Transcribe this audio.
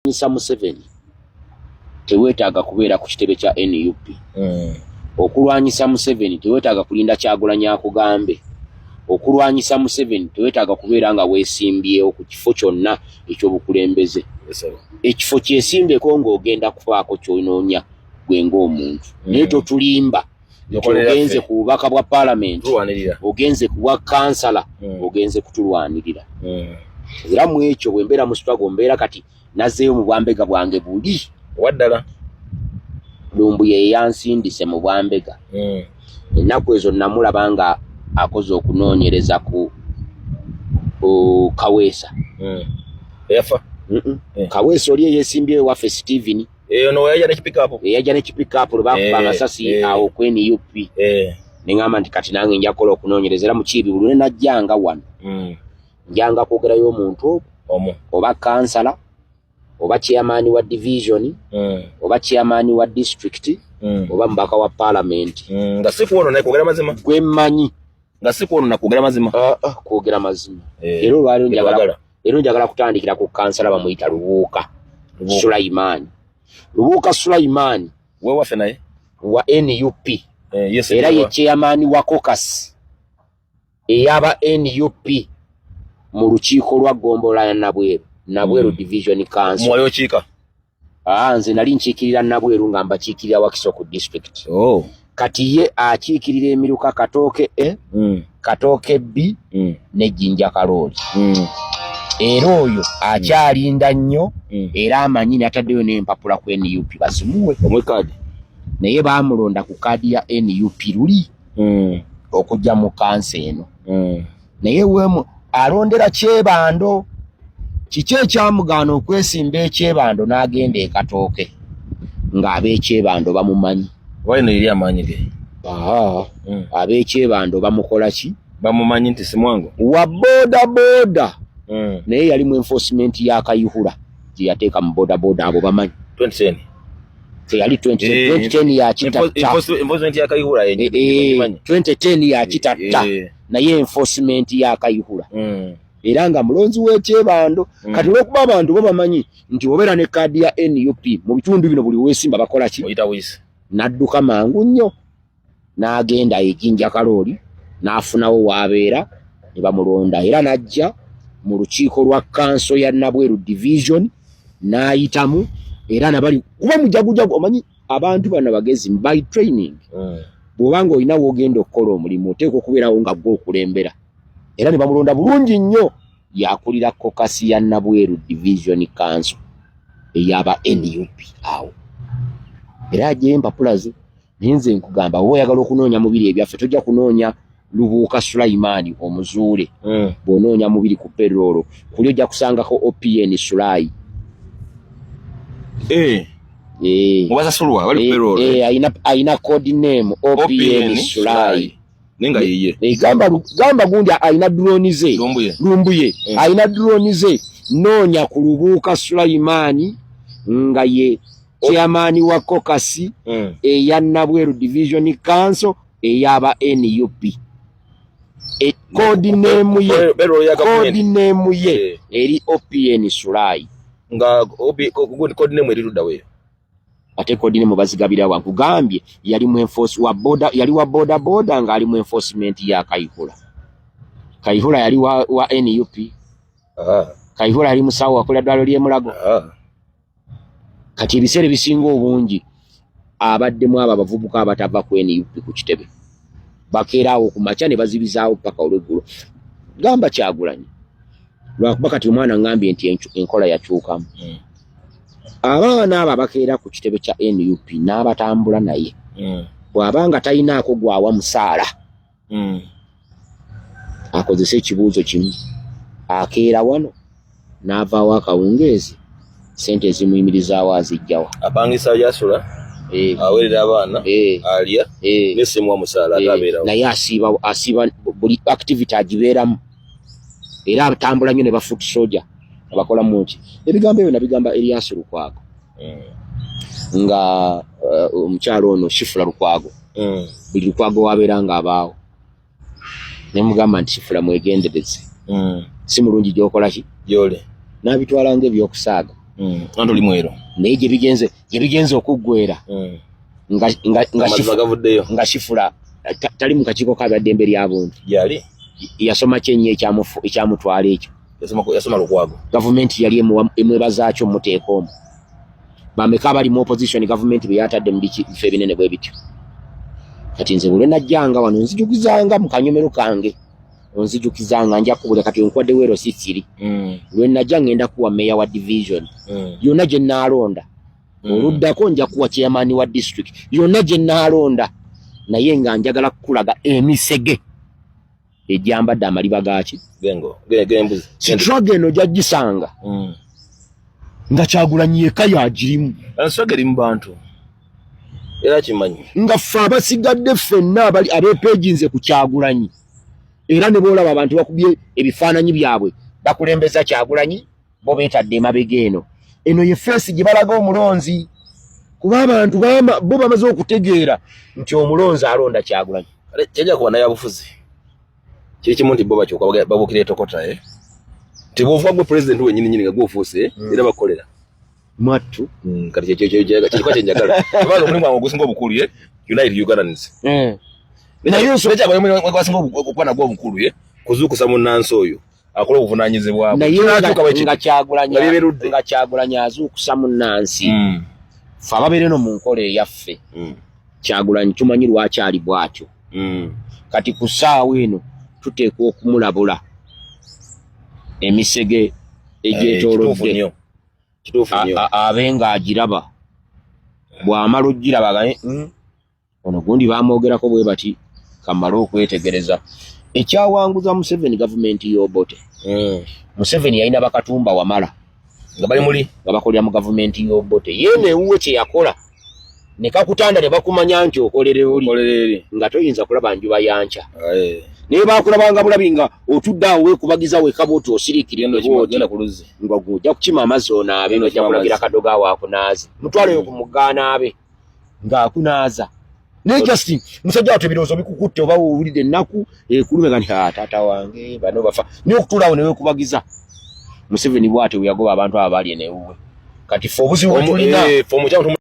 Okulwanyisa Museveni teweetaaga kubeera ku kitebe kya NUP. Okulwanyisa Museveni teweetaaga kulinda Kyagulanyi akugambe. Okulwanyisa Museveni teweetaaga kubeera nga weesimbyewo ku kifo kyonna eky'obukulembeze. Ekifo kyesimbeko ng'ogenda kufaako ky'onoonya gwe ng'omuntu. Naye totulimba nti ogenze ku bubaka bwa paalamenti, ogenze ku bwa kansala, ogenze kutulwanirira. Era mu ekyo bwe mbeera mu struggle mbeera kati nazzeeyo mu bwambega bwange buli. Waddala. Lumbuye yeyansindise mu bwambega. Ennaku ezo namulaba nga akoze okunoonyereza ku Kaweesa. Eyafa? Kaweesa oli eyeesimbyewo ewaffe, Steven. Ono yajja nekipikapu. Eyajja nekipikapu lwe bakuba amasasi awo ku NUP. Ne ŋŋamba nti kati nange nja kukola okunoonyereza, era mukiibi buli lwe najjanga wano njanga kwogerayo omuntu omu, oba kansala, oba chairman wa division, oba chairman wa district, oba mubaka wa parliament. Nga si kwonona, kwogera mazima. Gwe mmanyi. Nga si kwonona, kwogera mazima. Kwogera mazima. Era olwaliro njagala, era njagala kutandikira ku kansala bamuyita Lubuuka Sulaimaani. Lubuuka Sulaimaani. Wewaffe naye. Wa NUP. Era ye chairman wa caucus eyaba NUP mu lukiiko lwa ggombolola ya Nabweru, Nabweru Division Council. Mwali okiika? Ah, nze nali nkiikirira Nabweru nga mbakiikirira Wakiso ku district. Kati ye akiikirira emiruka Katooke A, Katooke B ne Jinja Kalooli. Era oyo akyalinda nnyo era amanyi nataddeyo n'empapula ku NUP bazimuwe. Omwe kaadi. Naye baamulonda ku kaadi ya NUP luli okujja mu kanso eno. Naye wemu alondera Kyebando. Kiki ekyamugaana okwesimba ekyebando n'agenda e Katooke ng'ab'ekyebando bamumanyi? Waino eri amaanyi ge. Ab'ekyebando bamukola ki? Bamumanyi nti si mwangu. Wa boda boda. Naye yali mu enforcement ya Kayihura gye yateeka mu boda boda, abo bamanyi. 2010. Teyali 2010 yakitatta. Enforcement ya Kayihura. 2010 yakitatta, naye enforcement ya Kayihura era nga mulonzi w'ekyebando. Kati olwokuba abantu bo bamanyi nti obeera ne kaadi ya NUP mu bitundu bino, buli weesimba bakola ki? N'adduka mangu nnyo n'agenda ejinja Kalooli n'afunawo waabeera ne bamulonda, era n'ajja mu lukiiko lwa kanso ya Nabweru Division n'ayitamu, era nabali kuba mujagujagu. Omanyi abantu bano bagezi by training. Bw'oba nga olina w'ogenda okukola omulimu, oteekwa okubeerawo nga gwe okulembera, era ne bamulonda bulungi nnyo, yakulira caucus ya Nabweru Division Council eyaba NUP awo, era ajeyo empapula ze. Naye nze nkugamba, oba oyagala okunoonya mubiri ebyaffe, tojja kunoonya Lubuuka Sulaimaani omuzuule. Bw'onoonya mubiri ku payroll kuli ojja kusangako OPN Sulai. Mubasasulwa bali ku payroll. Ayina code name OPN Sulai. Naye nga yeye. Gamba gundi ayina drone ze. Lumbuye. Lumbuye ayina drone ze. Noonya ku Lubuuka Sulaimaani nga ye chairman wa caucus eya Nabweru Division Council eyaba NUP. Code name ye, code name ye eri OPN Sulai. Nga code name eri ludda weyo? Ate code name bazigabira wa? Nkugambye yali mu enforce wa boda, yali wa boda boda ng'ali mu enforcement ya Kayihura. Kayihura yali wa NUP. Kayihura yali musawo akola ddwaliro ly'e Mulago. Kati ebiseera ebisinga obungi abaddemu abo abavubuka abatava ku NUP ku kitebe bakeeraawo ku makya ne bazibizaawo paka olweggulo. Gamba Kyagulanyi, lwakuba kati omwana ngambye nti enkola yakyukamu. Abaana abo abakeera ku kitebe kya NUP n'abatambula naye, bw'aba nga talinaako gwawa musaala, akozese ekibuuzo kimu: akeera wano n'avaawo akawungeezi, sente ezimuyimirizaawo azijjawa? Apangisa gyasula, aweerera abaana, alya, nesimuwa musaala, ate abeerawo. Naye asiiba, asiiba buli activity agibeeramu, era atambula nnyo ne ba foot soldier abakola mu nki. Ebigambo ebyo nabigamba Erias Lukwago nga omukyalo ono Shifula Lukwago, buli Lukwago wabeera nga abaawo, nemugamba nti Shifula mwegendereze, si mulungi gyokola ki gyole. N'abitwala nga ebyokusaaga. Anti oli mwero. Naye gye bigenze okuggwera nga Shifula tali mu kakiiko ka byaddembe lya buntu. Yali yasoma kyenyi ekyamutwala ekyo. Yasoma Lukwago. Gavumenti yali emwebazaakyo muteeka omwo. Bameka abali mu opposition gavumenti bye yatadde mu bifo ebinene bwe bityo. Kati nze bwe najjanga wano nzijukizanga mu kanyomero kange, onzijukizanga nja kubulya kati nkwadde wero sisiri. Lwe najja ngenda kuwa meya wa division yonna gye nnaalonda. Oluddako nja kuwa chairman wa district yonna gye nnaalonda, naye nga njagala kukulaga emisege ejambadde amaliba gaaki gembuzi. Struggle eno ojja nga Kyagulanyi yekka yagirimu. Struggle eri mu bantu era kimanyi nga ffe abasigadde ffenna abali abeepeeginze ku Kyagulanyi, era ne bw'olaba abantu bakubye ebifaananyi byabwe bakulembeza Kyagulanyi, bo beetadde emabega eno. Eno ye feesi gye balaga omulonzi, kuba abantu bo bamaze okutegeera nti omulonzi alonda Kyagulanyi. Kyajja kuba nayabufuzi kiri kimu nti bo bakyuka babuukira etokota nti bw'ovuga gwe pulezidenti wennyini nnyini nga gwofuuse era bakukolera mwattu. Kati kyekyo kyenjagala kubanga omulimu gwange ogusinga obukulu ye Unite Ugandans. Naye gwasinga okuba nagwo obukulu ye kuzuukusa munnansi oyo akola obuvunaanyizibwa bwe. Naye nga Kyagulanyi azuukusa munnansi, ffe ababeera eno mu nkola eyaffe, Kyagulanyi tumanyi lwaki ali bw'atyo. Kati ku ssaawa eno tuteekwa okumulabula emisege egyetoolodde, abe ng'agiraba. Bw'amala ogiraba agaye ono gundi bamwogerako bwe bati, kamale okwetegereza ekyawanguza Museveni gavumenti y'Obote. Museveni yalina bakatumba wamala nga bali muli nga bakolera mu gavumenti y'Obote. Ye newuwe kye yakola ne kakutanda ne bakumanya nti okolera oli, nga toyinza kulaba njuba yankya, naye bakulabanga bulabi nga otudde awo weekubagiza weka bwoti osiriikiridde bwoti nga ojja kukima amazzi onaabe, nga ojja kulagira kadogo awo akunaaze, mutwaleyo ku mugga anaabe ng'akunaaza. Naye just musajja wattu ebirowoozo bikukutte, oba owulidde ennaku ekulume nga nti taata wange bano bafa, naye okutuula awo ne weekubagiza. Museveni bw'atyo bwe yagoba abantu abo baali enewuwe. Kati ffe obuzibu bwe tulina